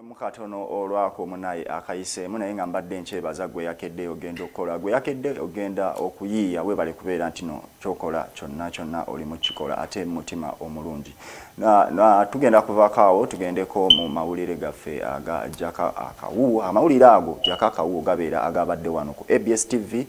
Mukatono olwako munaye akayiseemu, naye nga mbadde nkyebaza gwe yakedde ogenda okukola, gwe yakedde ogenda okuyiiya. Webale kubeera nti no kyokola kyonna kyonna oli mukikola ate mu mutima omulungi. Tugenda kuvaako awo tugendeko mu mawulire gaffe aga Jaka Akawuwo. Amawulire ago Jaka Akawuwo gabeera agabadde wano ku ABS TV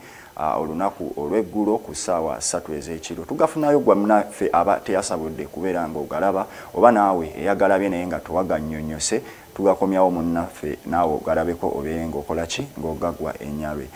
olunaku olw'eggulo ku ssaawa 3 ez'ekiro. Tugafunayo gwa munaffe aba teyasobodde kubeera nga ogalaba, oba naawe eyagalabye naye nga tewagannyonnyose, tugakomyawo munnaffe naawe ogalabeko obeere ng'okola ki, ng'ogagwa enyalwe.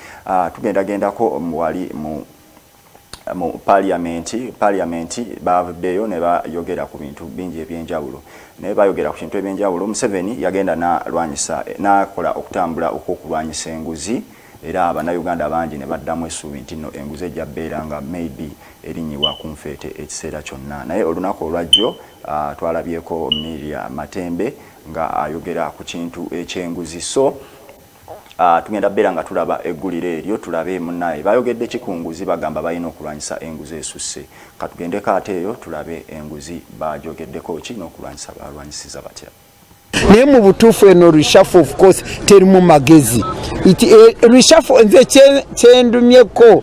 Tugendagendako wali mu paliamenti. Paliamenti bavuddeyo ne bayogera ku bintu bingi ebyenjawulo, naye bayogera ku kintu ebyenjawulo. Museveni yagenda nalwanyisa, nakola okutambula okw'okulwanyisa enguzi, era Abannayuganda bangi ne baddamu essuubi nti nno enguzi ejja bbeera nga maybe erinnyibwa ku nfeete ekiseera kyonna. Naye olunaku olwajjo twalabyeko Miria Matembe nga ayogera ku kintu ekyenguzi. So tugenda beera nga tulaba eggulire eryo, tulabe munnaye bayogedde ki ku nguzi. Bagamba balina okulwanyisa enguzi esusse. Katugendeko ate eyo tulabe enguzi bajogeddeko ki n'okulwanyisa balwanyisiza batya. Naye mu butuufu eno reshuffle of course terimu magezi. Reshuffle nze kyendumyeko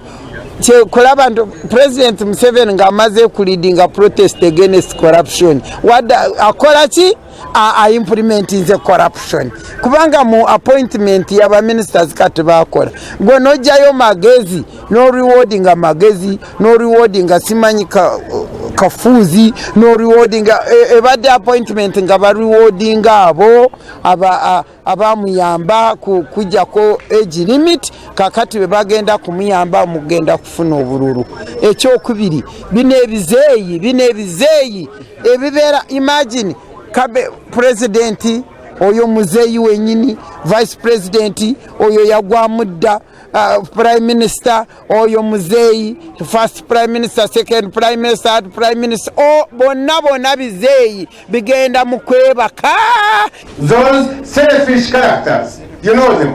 kulaba nti President Museveni ng'amaze kuleadinga protest against corruption, wadde akola ki, aimplementinze corruption, kubanga mu appointment y'abaministers kati bakola gwe nojjayo magezi norewardinga magezi, norewardinga simanyi kafuuzi, norewardinga ebadde appointment nga barewardinga abo abamuyamba kujjako age limit. Kakati bwe bagenda kumuyamba mugenda kufuna obululu. Ekyokubiri, bino ebizeeyi ebibeera, imagine kabe president oyo muzeeyi wenyini, vice president oyo yagwamu dda, prime minister oyo muzeeyi, first prime minister, second prime minister, third prime minister, oh, bonna bonna bizeeyi bigenda mu kwebaka. Those selfish characters, you know them.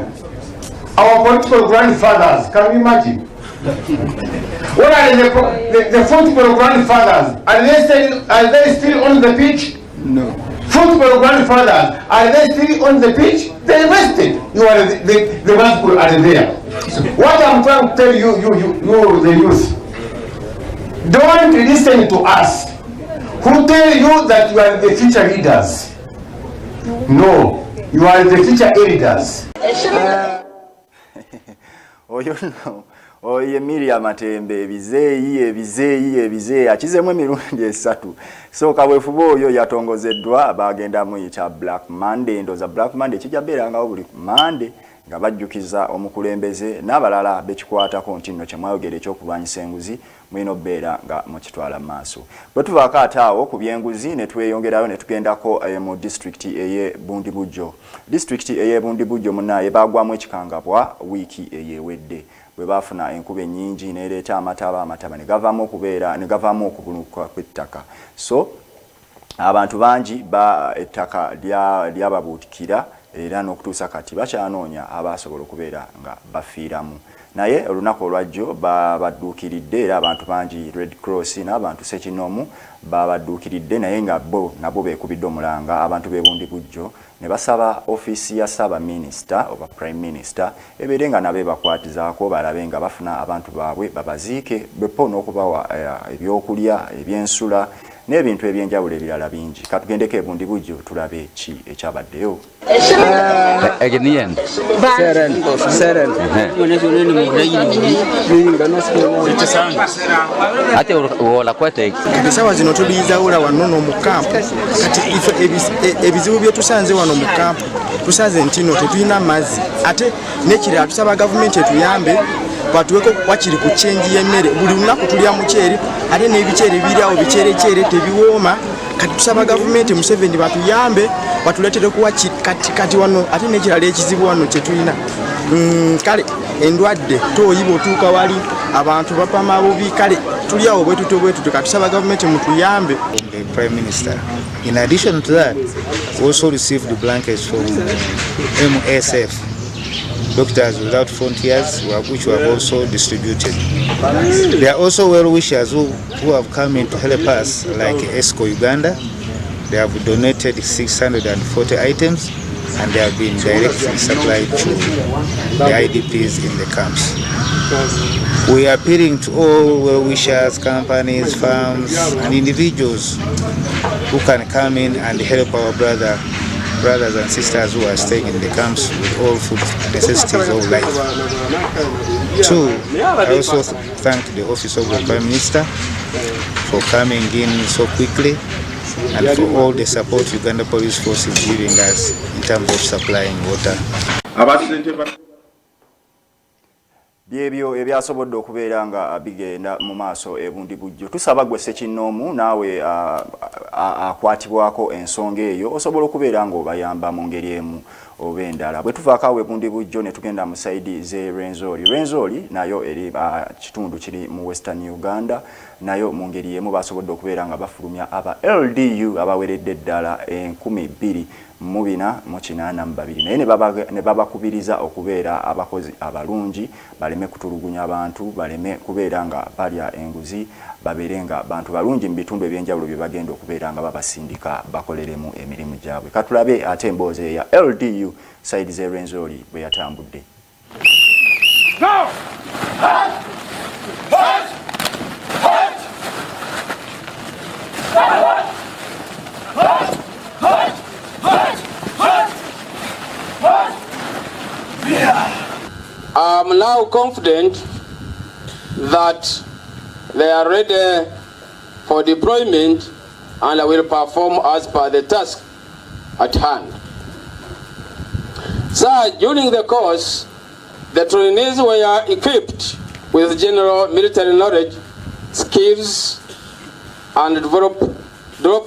Our political grandfathers, can you imagine? What are the football grandfathers? Are they still on the pitch? No. Football grandfathers, are they still on the pitch? They rested. You are the ones who are there. So what I'm trying to tell you, you, the youth, don't listen to us who tell you that you are the future leaders. No, you are the future elders. Oyo nno oyo Emilia Matembe, ebizeeyi, ebizeeyi, ebizeeyi, akizemu emirundi esatu. So kaweefube oyo yatongozeddwa, bagenda muyita Black Monday. Ndooza Black Monday kijja beerangawo buli Monday nga bajjukiza omukulembeze n'abalala bekikwatako nti nno kyemwayogera ekyokulwanyisa enguzi mulina okubeera nga mukitwala mu maaso. Bwe tuvaako ate awo ku byenguzi ne tweyongerayo ne tugendako mu disitulikiti ey'e Bundibugyo. Disitulikiti ey'e Bundibugyo munaaye baagwamu ekikangabwa wiiki eyewedde bwe baafuna enkuba ennyingi n'ereeta amataba. Amataba ne gavaamu okubeera ne gavaamu okubuluka kw'ettaka. So abantu bangi ba ettaka lyababuutikira era n'okutuusa kati bakyanoonya abasobola okubeera nga bafiiramu. Naye olunaku olwajjo babadduukiridde era abantu bangi, Red Cross n'abantu sekinoomu babadduukiridde, naye nga bo nabo beekubidde omulanga abantu b'e Bundibugyo ne basaba ofiisi ya Ssaabaminisita oba Prime Minister ebeere nga nabo ebakwatizaako balabe nga bafuna abantu baabwe babaziike bepo n'okubawa ebyokulya, ebyensula n'ebintu ebyenjawulo ebirala bingi. Katugendeko e Bundibugyo tulabe ki ekyabaddeyo. Egniyen. Seren, Seren. Ate wola kwete. Esawa zino tuliyizawula wano no mu kampu. Kati ife ebizibu bye tusanze wano mu kampu, tusanze nti no tetulina mazzi, ate n'ekirala tusaba gavumenti etuyambe batuweko wakiri ku change y'emmere. Buli lunaku tulya muceere, ate n'ebiceere biri awo bicerekyere, tebiwooma. Kati tusaba gavumenti Museveni batuyambe batuleetere kuwa kati wano. Ate n'ekirala ekizibu wano kyetulina, kale endwadde toyi, bw'otuuka wali abantu bapama bubi. Kale tuli awo bwetutyo bwetutyo. Kati tusaba gavumenti mutuyambe. The Prime Minister. In addition to that, we also received blankets from MSF, Doctors Without Frontiers, which were also distributed. There are also well-wishers who have come in to help us, like ESCO Uganda. They have donated 640 items. and they have been directly supplied to the IDPs in the camps. We are appealing to all well-wishers, companies, firms, and individuals who can come in and help our brothers and sisters who are staying in the camps with all food necessities of life. Two, I also thank the Office of the Prime Minister for coming in so quickly and for all the support Uganda Police Force is giving us in terms of supplying water. Byebyo ebyasobodde okubeera nga bigenda mu maaso ebundi bujjo. Tusaba gwe ssekinnoomu naawe akwatibwako ensonga eyo osobola okubeera ng'obayamba mu ngeri emu oba endala. Bwe tuvaako awo ebundi bujjo ne tugenda mu sayidi z'e Rwenzori. Rwenzori nayo eri kitundu kiri mu Western Uganda, nayo mu ngeri emu basobodde okubeera nga bafulumya aba LDU abaweredde ddala 2482, naye ne babakubiriza okubeera abakozi abalungi, baleme kutulugunya abantu, baleme kubeera nga balya enguzi, babeere nga bantu balungi mu bitundu ebyenjawulo bye bagenda okubeera nga babasindika bakoleremu emirimu gyabwe. Katulabe ate emboozi eya LDU sayidi z'e Rwenzori bwe yatambudde. I'm now confident that they are ready for deployment and will perform as per the task at hand. Sir, during the course, the trainees were equipped with general military knowledge, skills, and developed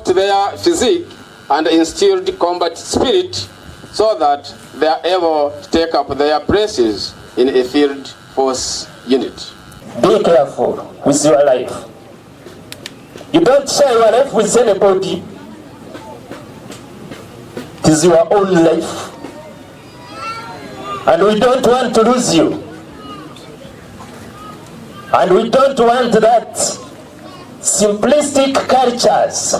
their physique and instilled combat spirit so that they are able to take up their places in a field force unit. Be careful with your life. You don't share your life with anybody. It is your own life. And we don't want to lose you. And we don't want that simplistic cultures.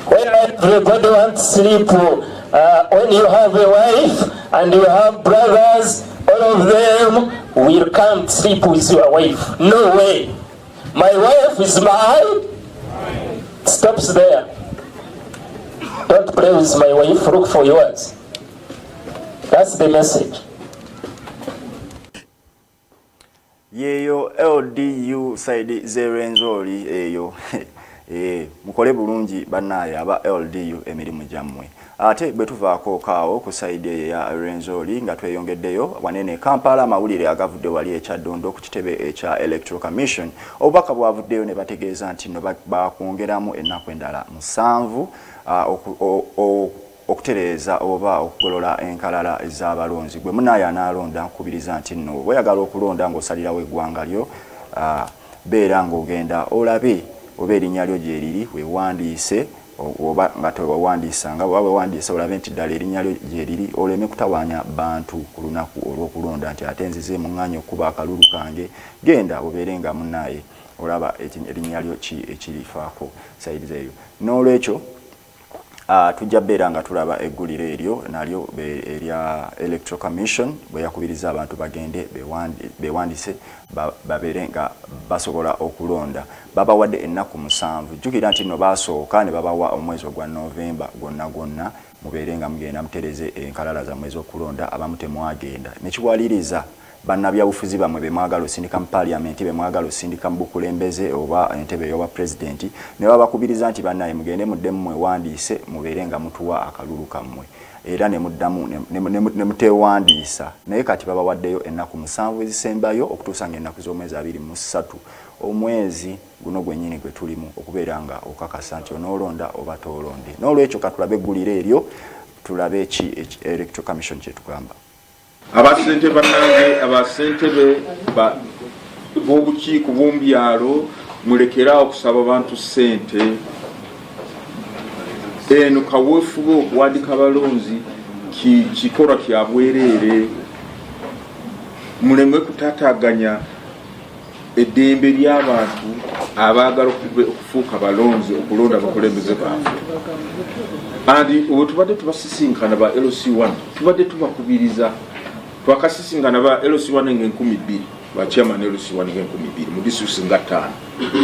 When everybody wants to sleep, when you have a wife and you have brothers, all of them will come sleep with your wife. No way. My wife is mine. Stops there. Don't play with my wife, look for yours. That's the message. Yeeyo LDU side z'e Rwenzori eyo. Mukole bulungi bannaaye aba LDU emirimu gyammwe. Ate bwe tuvaako kaawo ku sayidi eyo eya Rwenzori nga tweyongeddeyo wanene Kampala, amawulire agavudde wali e Kyaddondo ku kitebe ekya Electoral Commission, obubaka bwavuddeyo ne bategeeza nti no bakwongeramu ennaku endala 7 okutereeza oba okugolola enkalala ez'abalonzi. Gwe munaaye anaalonda, nkukubiriza nti nno bweyagala okulonda ng'osalirawo eggwanga lyo, beera ng'ogenda olabe oba erinnya lyo gyeriri, weewandiise oba nga tewewandiisanga, bweba wewandiisa olabe nti ddala erinnya lyo gyeriri, oleme kutawaanya bantu ku lunaku olw'okulonda nti ate nzize muŋŋaanye okukuba akalulu kange. Genda obeere nga munaaye olaba erinnya lyo ki ekirifaako sayidi eyo. N'olwekyo tujja beera nga tulaba eggulire eryo nalyo erya Electoral Commission bwe yakubiriza abantu bagende bewandiise babeere nga basobola okulonda. Babawadde ennaku 7. Jjukira nti nno baasooka ne babawa omwezi ogwa Novemba gwonna gwonna mubeere nga mugenda mutereze enkalala zammwe ez'okulonda, abamu temwagenda ne kiwaliriza bannabyabufuzi bammwe be mwagala osindika mu paaliyamenti, be mwagala osindika mu bukulembeze oba entebe ey'obwa pulezidenti, ne babakubiriza nti bannaye mugende muddemu mwewandiise mubeere nga mutuwa akalulu kammwe, era ne muddamu ne muteewandiisa. Naye kati babawaddeyo ennaku 7 ezisembayo okutuusa ng'ennaku z'omwezi 23 omwezi guno gwennyini gwe tulimu okubeera nga okakasa nti onoolonda oba toolonde. N'olwekyo katulabe eggulire eryo, tulabe ki Electoral Commission kyetugamba. Abasente bannange, abasentebe b'obukiiko bw'omu byalo, mulekeraawo okusaba abantu ssente. Eno kaweefube okuwandika abalonzi kikolwa kya bwereere. Muleme kutaataaganya eddembe ly'abantu abaagala okufuuka balonzi, okulonda abakulembeze baabwe. And we tubadde tubasisinkana ba LC1, tubadde tubakubiriza. Twakasisinkana ba LC1 nga 2000, ba chairman LC1 nga 2000 mu districts nga 5,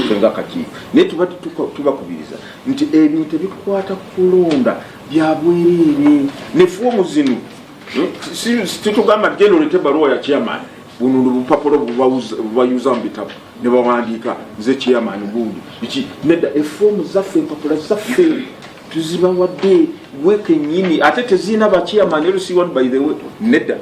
ffe nga kakiiko. Naye tubadde tubakubiriza nti ebintu ebikwata ku kulonda bya bwereere ne foomu zino. Tetugamba nti genda olete ebbaluwa ya chairman. Buno bupapula bubayuza mu bitabo ne bawandiika nze chairman gundi biki. Nedda, efoomu zaffe, empapula zaffe tuzibawadde gwe kennyini, ate tezirina ba chairman LC1, by the way, nedda.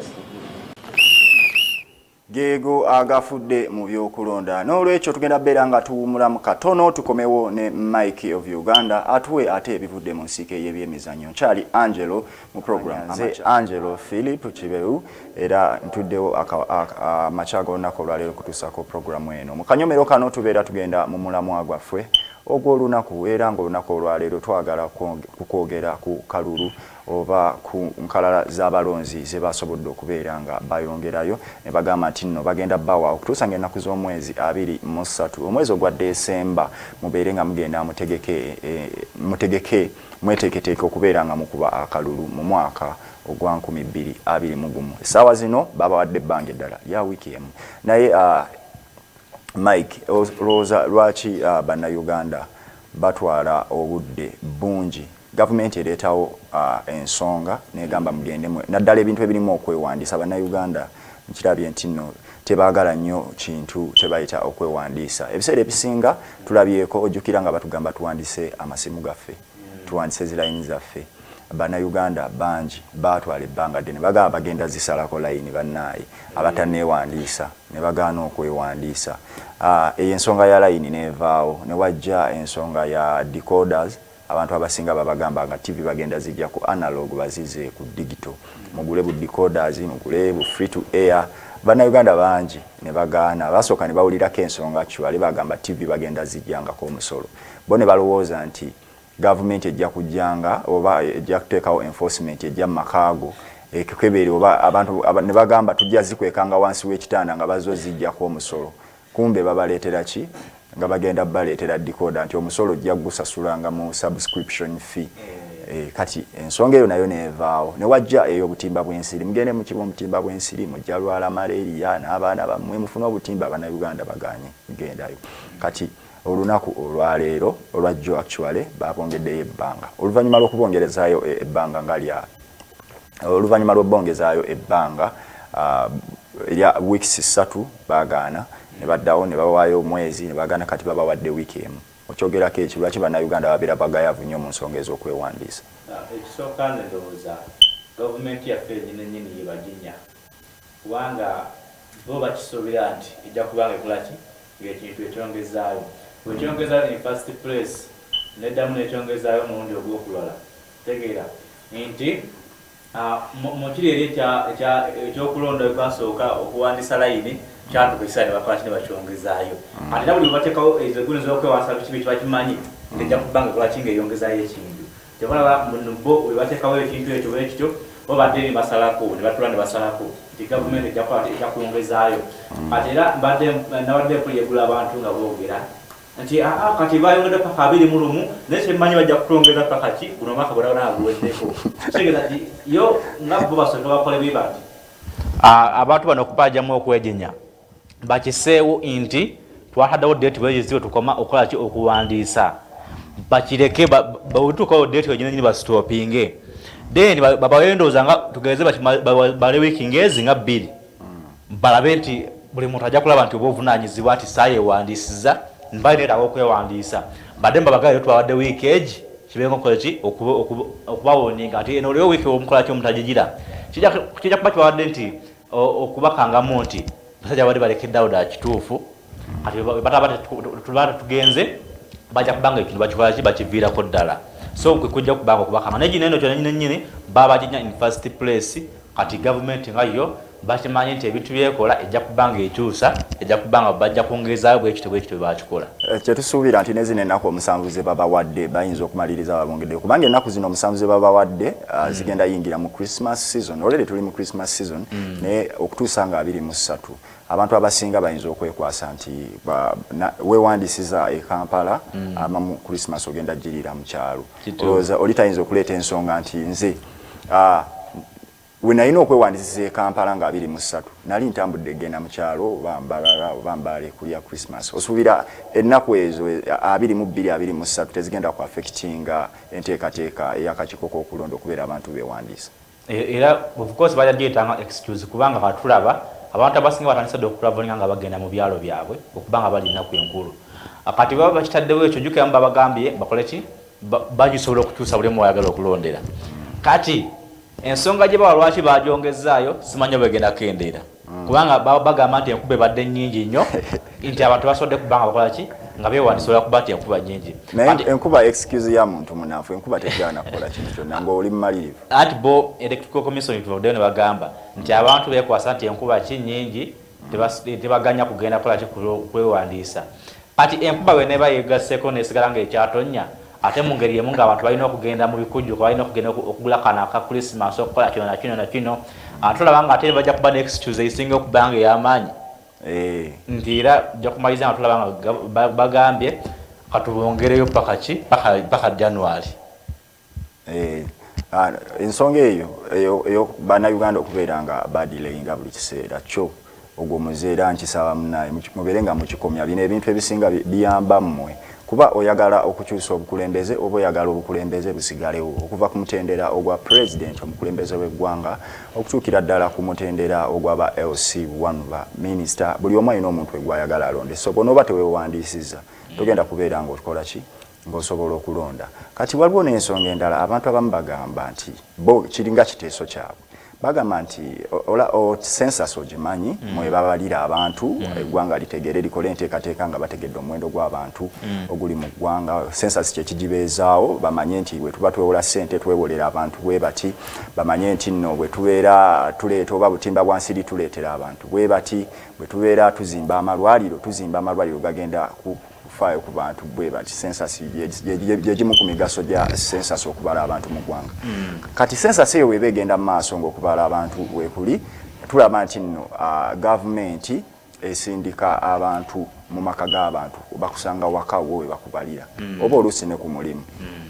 Geego agafudde mu byokulonda. N'olwekyo tugenda beera nga tuwumulamu katono, tukomewo ne Mike of Uganda atuwe ate ebivudde mu nsiike y'ebyemizannyo. Nkyali Angelo mu program, nze Angelo Philip Kiberu, era ntuddewo amakya g'olunaku olwaleero kutuusako programu eno. Mu kanyomero kano tubeera tugenda mu mulamwa gwaffe ogw'olunaku, era ng'olunaku olwaleero twagala kukwogera ku kalulu oba ku nkalala z'abalonzi ze basobodde okubeera nga bayongerayo ne bagamba nti nno bagenda bawa okutuusa ng'ennaku z'omwezi 23 omwezi ogwa Desemba, mubeere nga mugenda mutegeke, mutegeke mweteeketeeke okubeera nga mukuba akalulu mu mwaka ogwa 2021. Essaawa zino babawadde ebbanga eddala lya wiiki emu. Naye Mike, olowooza lwaki Bannayuganda batwala obudde bungi? Gavumenti ereetawo ensonga negamba mugende, naddala ebintu ebirimu okwewandiisa. Bannayuganda nkirabye nti nno tebaagala nnyo kintu kyebayita okwewandiisa. Ebiseera ebisinga tulabyeko, ojjukira nga batugamba tuwandiise amasimu gaffe, tuwandiise zilayini zaffe. Bannayuganda bangi batwala ebbanga ddene, bagamba bagenda zisalako layini, bannaaye abataneewandiisa ne bagaana okwewandiisa. Eyo ensonga ya layini nevaawo, ne wajja ensonga ya decoders. Abantu abasinga babagamba nga TV bagenda zijja ku analog bazize ku digital, mugule bu decoders, mugule bu free to air. Bannayuganda bangi ne bagaana. Basooka ne bawulirako ensonga actually bagamba TV bagenda zijjangako omusolo, bo ne balowooza nti gavumenti ejja kujjanga oba ejja kuteekawo enforcement, ejja mu makaago ekukebere, oba abantu ne bagamba tujja zikwekanga wansi w'ekitanda nga bazo zijjako omusolo. Kumbe babaleetera ki? Nga bagenda baleetera decoder, nti omusolo ojja gusasulanga mu subscription fee. Kati ensonga eyo nayo nevaawo, ne wajja ey'obutimba bw'ensiri. Mugende mukiba obutimba bw'ensiri, mujja lwala malaria n'abaana bammwe, mufune obutimba. Abannayuganda baganye gendayo. Kati olunaku olwaleero, olwajjo actually, babongeddeyo ebbanga oluvannyuma lw'okubongerezaayo ebbanga nga lya oluvannyuma lw'okubongezaayo ebbanga erya weeks 3, bagaana ne baddawo ne babawaayo omwezi ne bagaana. Kati babawadde wiiki emu. Okyogerako eki? Lwaki Bannayuganda babeera bagayavu nnyo mu nsonga ez'okwewandiisa? Ekisooka, nze ndowooza gavumenti yaffe yenyini nyini yebaginya, kubanga bo bakisuubira nti ejja kubanga ekolaki ng'ekintu ekyongezaayo, bwekyongezaayo in first place, neddamu nekyongezaayo omulundi ogwokulala. Tegeera nti mu kiri eri ekyokulonda ekwasooka okuwandisa layini, kyatuuka ekiseera ne bakolaki, ne bakyongezaayo. Ate era buli bwebateekawo ezo eguni z'okwewandiisa, biki biki, bakimanyi nti ejja kubba nga ekolaki ng'eyongezaayo ekintu. Tebalaba bo bwe bateekawo ekintu ekyo bwe kityo, bo badde ne basalako, ne batula ne basalako nti gavumenti ejja kukola, ejja kwongezaayo. Kati era mbadde nabadde mpulira abantu nga boogera nti aa, kati bayongedde paka 21, naye kyemmanyi bajja kutwongeza paka ki guno omwaka gwonagona guweddeko. Kitegeeza nti yo nga bo basooke bakole bwe bati, abantu bano okubajjamu okwejenya, bakiseewo nti twataddewo date bwegizi we tukoma okukola ki, okuwandiisa. Bakireke bwetuukawo date wenyini nyini basitopinge, then babawe, ndowooza nga tugeze bale wiiki ngezi nga 2, balabe nti buli muntu ajja kulaba nti oba ovunaanyizibwa nti saayewandiisiza mba neetaaga okwewandiisa. Badde mbabagayo tubawadde wiiki egi kibenga okukola ki, okubawoninga nti eno oliwo wiiki omukola ki omutagigira, kijja kuba kibawadde nti okubakangamu nti basajja babadde balekeddeawo ddala kituufu. Kati bataba tuba tetugenze, bajja kubanga ekintu bakikola ki, bakiviirako ddala. So kwe kujja kubanga okubakanga, naye gino eno kyona nyini nyini babaginya in first place. Kati gavumenti nga yo bakimanyi nti ebintu byekola ejja kubanga ekyusa, ejja kubanga bajja kwongezaayo bwekityo bwekityo bwebakikola. Kyetusuubira nti nezino ennaku 7 ze babawadde bayinza okumaliriza babongedde, kubanga ennaku zino 7 ze babawadde zigenda yingira mu Christmas season. Already tuli mu Christmas season, naye okutuusa nga 23. Abantu abasinga bayinza okwekwasa nti weewandiisiza e Kampala, abamu Christmas ogenda girira mu kyalo. Olowooza oli tayinza okuleeta ensonga nti nze we nalina okwewandisiza e Kampala nga 23, nali ntambudde genda mu kyalo oba Mbarara oba Mbale kulya Christmas. Osuubira ennaku ezo 22, 23 tezigenda ku affectinga enteekateeka ey'akakiiko k'okulonda okubeera abantu beewandiisa? Era of course bajja gyetanga excuse, kubanga katulaba abantu abasinga batandise dda okutraveringa nga bagenda mu byalo byabwe okuba nga bali ennaku enkulu. Kati baba bakitaddewo ekyo, jjukiramu babagambye bakole ki, bagisobola okukyusa buli omu wayagala okulondera. Kati ensonga gye bawa lwaki bagyongezzaayo simanyi oba egenda kukendeera, kubanga bagamba nti enkuba ebadde nnyingi nnyo, nti abantu basobodde kuba nga bakola ki, nga beewandiisa olwakuba nti enkuba nnyingi. Naye enkuba excuse ya muntu munafu, enkuba tegaana kukola kintu kyonna ng'oli mumalirivu. Anti bo Electrical Commission tuvuddeyo ne bagamba nti abantu beekwasa nti enkuba ki nnyingi, tebaganya kugenda kukola ki, kwewandiisa. Kati enkuba bw'eneeba yeegasseeko n'esigala ng'ekyatonnya, ate mu ngeri emu ng'abantu balina okugenda mu bikujjuko, balina okugenda okugula kano aka Christmas, okukola kino na kino na kino, tulaba nga ate bajja kuba ne excuse esinga okuba nga ey'amaanyi, nti era ojja kumaliriza nga tulaba nga bagambye katubongereyo paka ki, paka January. Ensonga eyo bannayuganda okubeera nga badelayinga buli kiseera kyo ogwo muze, era nkisaba munaye mubeere nga mukikomya. Bino ebintu ebisinga biyamba mmwe, kuba oyagala okukyusa obukulembeze oba oyagala obukulembeze busigalewo, okuva ku mutendera ogwa president omukulembeze w'eggwanga okutuukira ddala ku mutendera ogwa ba LC1, ba minisita, buli omu alina omuntu egwayagala alonde. So bw'onooba teweewandiisizza, togenda kubeera ng'okola ki, ng'osobola okulonda. Kati waliwo n'ensonga endala. Abantu abamu bagamba nti bo kiringa kiteeso kyabwe, bagamba nti census ogimanyi, mwe babalira abantu, eggwanga litegere likole enteekateeka nga bategedde omuwendo gw'abantu oguli mu ggwanga. Census kyekigibeezaawo, bamanye nti bwe tuba twewola ssente twewolera abantu bwe bati, bamanye nti nno bwe tubeera tuleeta oba butimba bwa nsiri tuleetera abantu bwe bati, bwe tubeera tuzimba amalwaliro tuzimba amalwaliro gagenda kufaayo ku bantu bwe bati. Census gyegimu ku migaso gya census, okubala abantu mu ggwanga. Kati census eyo weba egenda mu maaso ng'okubala abantu wekuli, tulaba nti nno gavumenti esindika abantu mu maka g'abantu, bakusanga waka wo we bakubalira, oba oluusi ne ku mulimu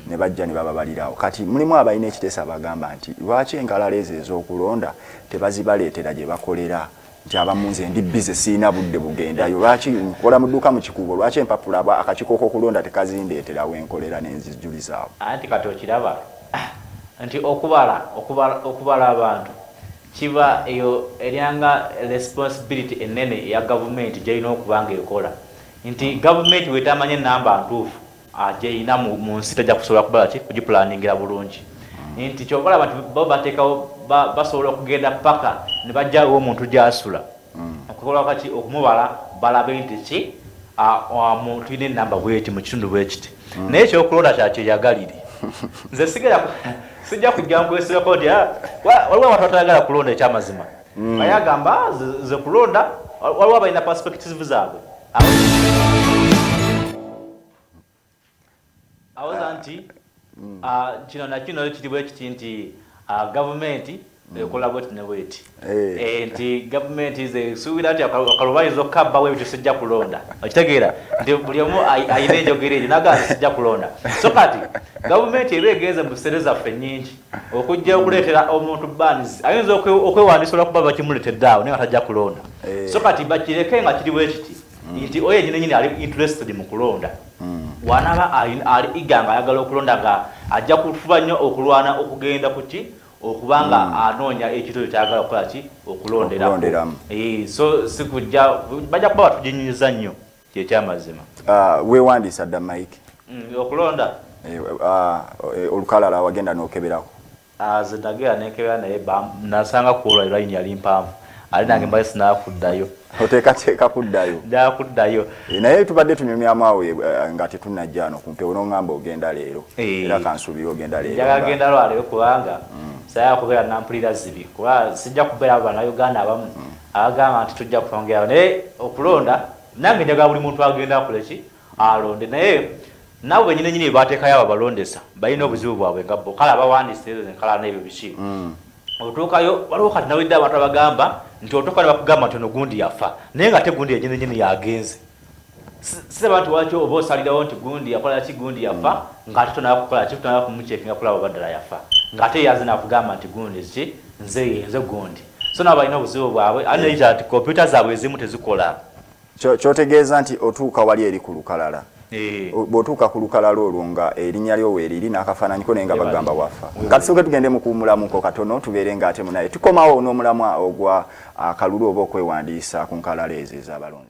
ne bajja ne bababalirawo. Kati mulimu abalina ekiteesa, bagamba nti lwaki enkalala ezo ez'okulonda tebazibaleetera gye bakolera, nti abamu nze ndi busy, siina budde bugendayo, lwaki nkola mu dduuka mu Kikuubo, lwaki empapula akakiiko k'okulonda tekazindeetera wenkolera nenzijulizaawo? Anti kati okiraba nti okubala abantu kiba eyo eryanga responsibility enene eya gavumenti gyerina okuba nga ekola, nti gavumenti wetamanya enamba ntuufu gyerina mu nsi, tajja kusobola kubala ki, kugipulaningira bulungi. Nti kyova olaba nti bo bateekawo, basobola okugenda paka ne bajjawo omuntu gyasula okukola kaki, okumubala, balabe nti ki tulina enamba bweti mu kitundu bwekiti. Naye ekyokulonda kyakyeyagalire, nze sigera sijja kujja nkwesibako nti waliwo abantu batayagala kulonda. Ekyamazima naye agamba, "Nze kulonda." Waliwo abalina perspective zaabwe, awoza nti kino nakino kiri bwe kiti, nti gavumenti ekola bweti ne bweti. Nti gavumenti ze suubira nti akalulu bayinza okukabbawo, ebyo sijja kulonda. Okitegeera nti buli omu ayina enjogera egyo nagaa nti sijja kulonda. So kati gavumenti eba egenze mu ssente zaffe nnyingi okujja okuleetera omuntu bans ayinza okwewandiisa olwakuba bakimuleetedde awo, naye nga tajja kulonda. So kati bakireke nga kiri bwe kiti, nti oyo yenyini nyini ali interested mu kulonda, wanaba ali eager nga ayagala okulonda, nga ajja kufuba nnyo okulwana okugenda kuki, okuba nga anoonya ekitone kyagala okukola ki, okulonderako. Okulonderamu. So si kujja bajja kuba batujinyiriza nnyo, kyekyamazima. Weewandiisa dda, Mike? Okulonda? Olukalala wagenda n'okeberako? Nze nagenda nenkebera, naye nasanga kuolwa layini yali mpanvu, ate nange mbale sinakuddayo. Oteekateeka kuddayo? Njala kuddayo. Naye tubadde tunyumyamu awo nga tetunnajja ano kumpewo, n'oŋŋamba ogenda leero. Era kansuubire ogenda leero. Njagala genda lwaleero, kubanga sayagala kubeera nampulira zibi, kuba sijja kubeera abo bannayuganda abamu abagamba nti tujja kwongerawo. Naye okulonda nange njagala buli muntu agenda akole ki, alonde. Naye nabo benyini nyini bateekayo abo abalondesa balina obuzibu bwabwe nga bo, kale abawandiisa ezo enkalala n'ebyo biki. Otuukayo, waliwo kati nawulidde abantu abagamba nti otuuka ne bakugamba nti ono gundi yafa, naye nga ate gundi yenyini nyini yagenze. Siraba nti waki oba osalirawo nti gundi yakola ki, gundi yafa, ng'ate tonaba kukola ki, tonaba kumucekinga kulaba oba ddala yafa, ng'ate yaze nakugamba nti gundi ki, nze yenze gundi. So nabo balina obuzibu bwabwe, ate nekirala nti kompyuta zaabwe ezimu tezikola. Kyotegeeza nti otuuka wali eri ku lukalala, bw'otuuka ku lukalala olwo nga erinnya lyo weeriri n'akafaananyi ko, naye nga bagamba wafa. Katusooke tugende mu kuwumulamuko katono, tubeere nga ate munaye tukomawo n'omulamwa ogwa akalulu oba okwewandiisa ku nkalala ezo ez'abalonzi.